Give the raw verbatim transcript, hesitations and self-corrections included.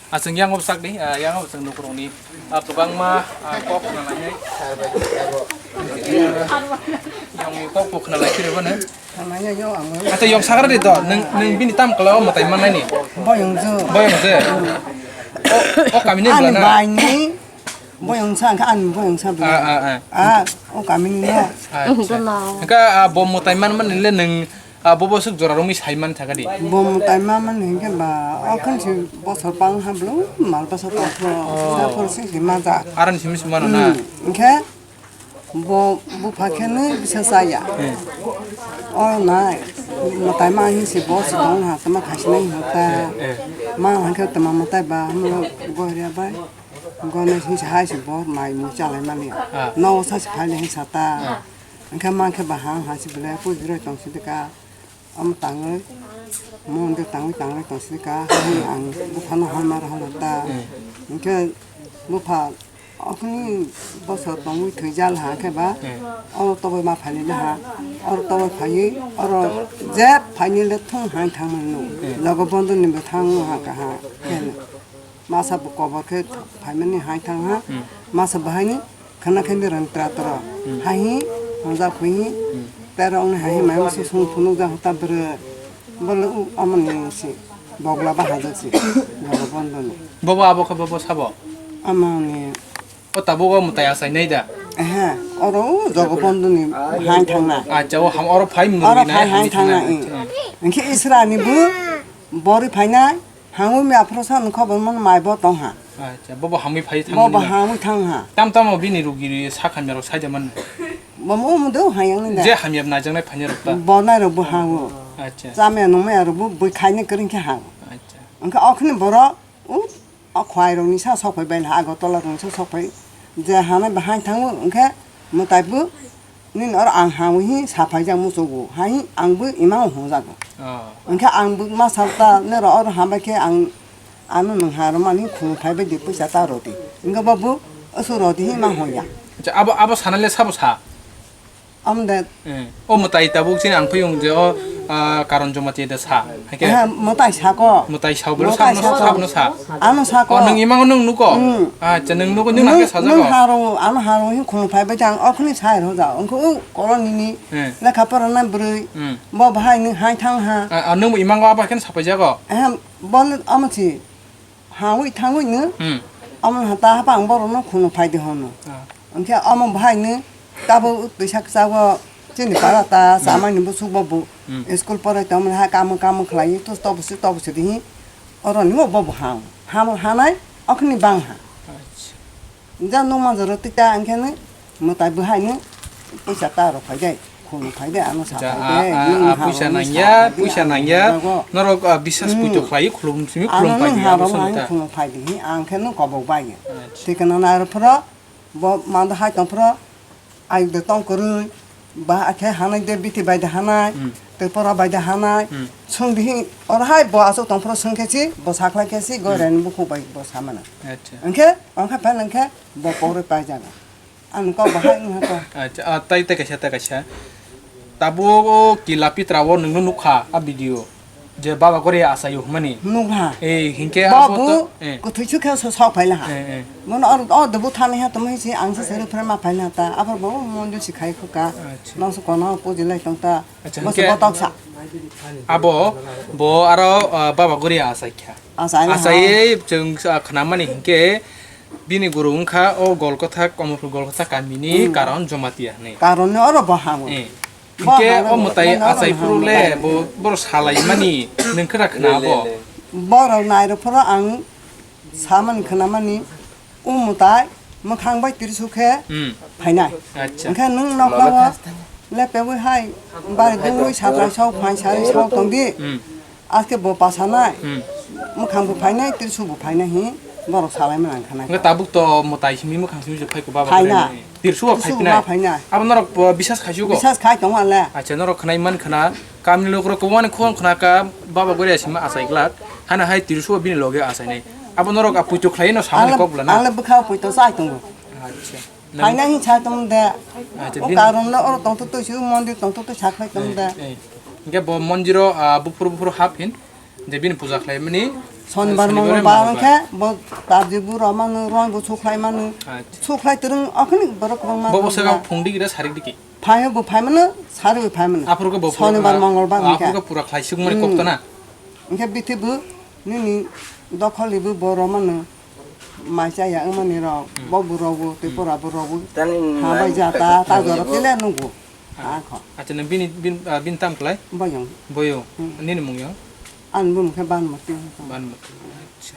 Aswng yang obwsak di, ah, yang obwsak nukrokni, ah, kwbangma, ah, kok khna lainai. Yang kok bo khna lai phirwi bono. Ata yang sakra di to, nung, nung bini tam kala o mwtai manai ni. Boyong jo. Boyong je. O, o kami ni ani bana. Bai ni. Boyong sa, ang ani boyong sa. Ah, ah, ah. Ah, o kami ni no. Acha. Engka, ah, bo mwtai man man le nung, ah, bo bo suk jora rumi sai man thaka di. Bo mwtai man man hingke ba, o khan si bosor pang ha blo, mal bosor pang pho, oh, sa phor si si ma ja. Aran simi simi mano na. Hmm, engke bo, bo pha khe ni bisa sa ya. Hmm. O na, mwtai ma hin si bo si tong ha, tama khai si nai ha ta. Eh, eh. Ma hingke tama mwtai ba, mo go ria bai. Gana sini sahai si bor mai mu chalai mani. Ah. No sa si phai le sata. Ah. Engkha man khe bahang ha si bele pu jiro tong si ka. Am tangoi. Mon de tangoi tangoi tong si ka. Hai ang bu phano hamar hamar ta. Hmm. Engkha bu pha okni bosor tongwi thwijal ha khe ba. Hmm. Oro toboi ma phai le ha. Oro toboi phai oro je phai ni le thung hai thang manu. Hmm. Logo bondo ni bo thang ha ka ha. Khe. Masa bo kobor khe phaimani hai thang ha. Hmm. Masa bo haini khana khe ni rang tra tra. Hmm. Hai hi, hanja phui hi. Hmm. Tera ong hai hi mai masa sung phunuk ja hota bwrwi. Bole u amoni si bogla ba hajak si. Jogo bondo ni. Bobo abo khe bobo sabo? Amoni. O tabuk o mwtai achai nai da? Aha, oro u jogo bondo ni hai thang na. Acha, o ham oro phai mwnwi. Oro phai hai thang na. Acha. Engkhe Isra ni bu bori phai nai. Hangwi mi aphuru sa nung khobor mon mai bo tong ha. Acha, bobo hamwi phai thang. Bobo hamwi thang ha. Tam tamo bini rugi ri sakha merok saida man. Bomo umu do hayang ni da. Je hamyab najang nai phanya rok ta. Bo nai rok bo hango. Acha. Chamya nungmaya rok bo bui khaini kring khe hango. Acha. Engkha okhni boro u o khwai rok ni sa sok phai bai ha Agartala rok ni sa sok phai. Je hanai bahai thango engkhe mwtai bo Nini oro ang hamwi hi saphai jak muchungo, hai ang bo imang hwnjago. Oh. Hwnkhe ang bo ma sal ta, nero oro hambai khe ang ano nwng ha rwmani khulum phai bai di, puisa ta rw di. Hwnkhe bo bo aswk rw di hi ma hwnya. Acha, abo, abo sana le sabo sa? Amo de. Eh, o mwtai tabuk chini ang phiyung je o, ah, Karon Jamatia de sa. Hai khe? Eh, mwtai sako. Mwtai sao, bwrwi mwtai sabo no sa, sabo. Sabo no sa. Ano sako. Oh, nwng imango nwng nuko? Hmm. Acha, nwng nuko, nwng nwng, nang khe sajago? Nwng haro, ano haro hi khulum phai bai tang, okhoni sai rw ja. Wngkhe o koloni ni eh lekha pora na bwrwi. Hmm. Bo bahai nwng hai thang ha. Ah, ah, nwng bo imango abo khe sapai jago? Eh, bo amo si. Hangwi thangwi no, hmm, omo hata hapang borok no khunu phai di hono. Ah. Hwnkhe omo bahai no tabo twisa kwchao chini para ta hmm chamani bwswk bo bo hmm school porai tongmani hai kamo kamo khlai to tobo se tobo se di hi oro ni bo bo hang ham hanai okhni bang ha. Acha. Ja nung manjaro tita hwnkhe no mwtai bwhai no puisa ta rok phai de, khulum phai de, ano sa ja, phai a, de, a, nung a, ha puisa rok nangya, sa phai de, puisa ano nangya, jago. Norok, a, bisas hmm puito khlai, khulum simi, ano khulum nung phai ha ya, rok bo ang songta. Khulum phai de, hi ang khe nung kobok bai ya. Acha. Thik no nai rok phoro, bo mando hai tong phoro, ayuk de tong kwrwi, ba khe hanai de, biti bai de hanai, hmm, tei pora bai de hanai, hmm, sung di hi, oro hai bo aswk tong phoro sung khe si, bo sakhlai khe si, hmm, goren bukhuk bai bo samana. Acha. Hwnkhe, ongkha phan hwnkhe, bo porwi pai jago. Ang kok bahai wngkha to. Acha, ah, tai, tai kaisa, tai kaisa. Tabuk o kila pitra o nwngno nukha a video. Je baba gori achaio hwnmani. Nukha. Eh, hinkhe bo abo bo to, eh, kwthwi sukhe so sok phaila ha. Eh, eh. Mono or, o dubu thani ha tamo hisi ang se seru phre ma phaila ta. Abar bo mondir si khai khuka. Acha. Nang se kono puji lai tong ta. Acha, bo se hinkhe botok sa. Abo bo aro, ah, baba gori achaikha. Achaila ha. Achaiwi chwng, ah, khnamani hinkhe Bini guru wngkha o Golkotha, Komorpur Golkotha kamini hmm Karon Jamatia hinwi. Karon ni oro bo hango. Eh. Bo hinkhe hango, o mwtai bo achai hango phuru le bo, borok salaimani nwng khwna khwna bo. Borok nai rok phuru ang samani khwnamani o mwtai mwkhang bai tirisu khe hmm phainai. Acha. Hwnkhe nwng nokla o lepewi hai bari dungwi satrai sok phai sari sok tongdi. Hmm. Aske bo pasanai, hmm, mwkhang bo phainai, tirsu bo phainai hi, borok salai mani ang khanai. Hwnkhe tabuk to mwtai simi mwkhang simi se phai ko baba phainai. Tirsu bo phai phainai. Abo norok, uh, bisas khai sugo? Bisas khai tongo ale. Acha, norok khnai man khna, kamni lokrok kwbangmani khon khna ka, baba gori simi achai glak, hana hai tirsu bo bini loge achainai. Abo norok a puitu khlai no samani kok bwlana. Ale bwkha puitu chai tongo. Acha. Phaina hin sa tong de. Acha, o bini karon no oro tong twi si mondir tong twi sa khlai tong de. Eh, eh. Hingke bo mondir o, ah, buphuru buphuru hap hin. Je bini puja khlai mani, Sonibar, Sonibar, Mongolbar Mongolbar. Hwnkhe bo tabji bo rw manu, rw bo chukhlai manu. Acha. Chukhlai twrwng okhini borok kwbangma Bo bo rw saka bwla. Phungdi gira sarik diki. Phaio bo phai mano, sari bo phai mano. Aphuru khe bo Sonibar, pura, Mongolbar aphuru hwnkhe. Khe pura khlai sukmani Hmm. Kokto na. Hwnkhe bithi bo nini dokholi bo bo rw mano. Mai chaya wngmani rok, Hmm. Bo bo rw bo, tei Hmm. Pura bo rw bo. Tani Ha bai nai jata, ta ta jora bo. Tele nugo. Ah. Akho. Acha, nang bini, bin, ah, bini tam khlai? Boyong. Boyong. Hmm. Nini mung yang? An bum khe Banmati. Banmati. Acha.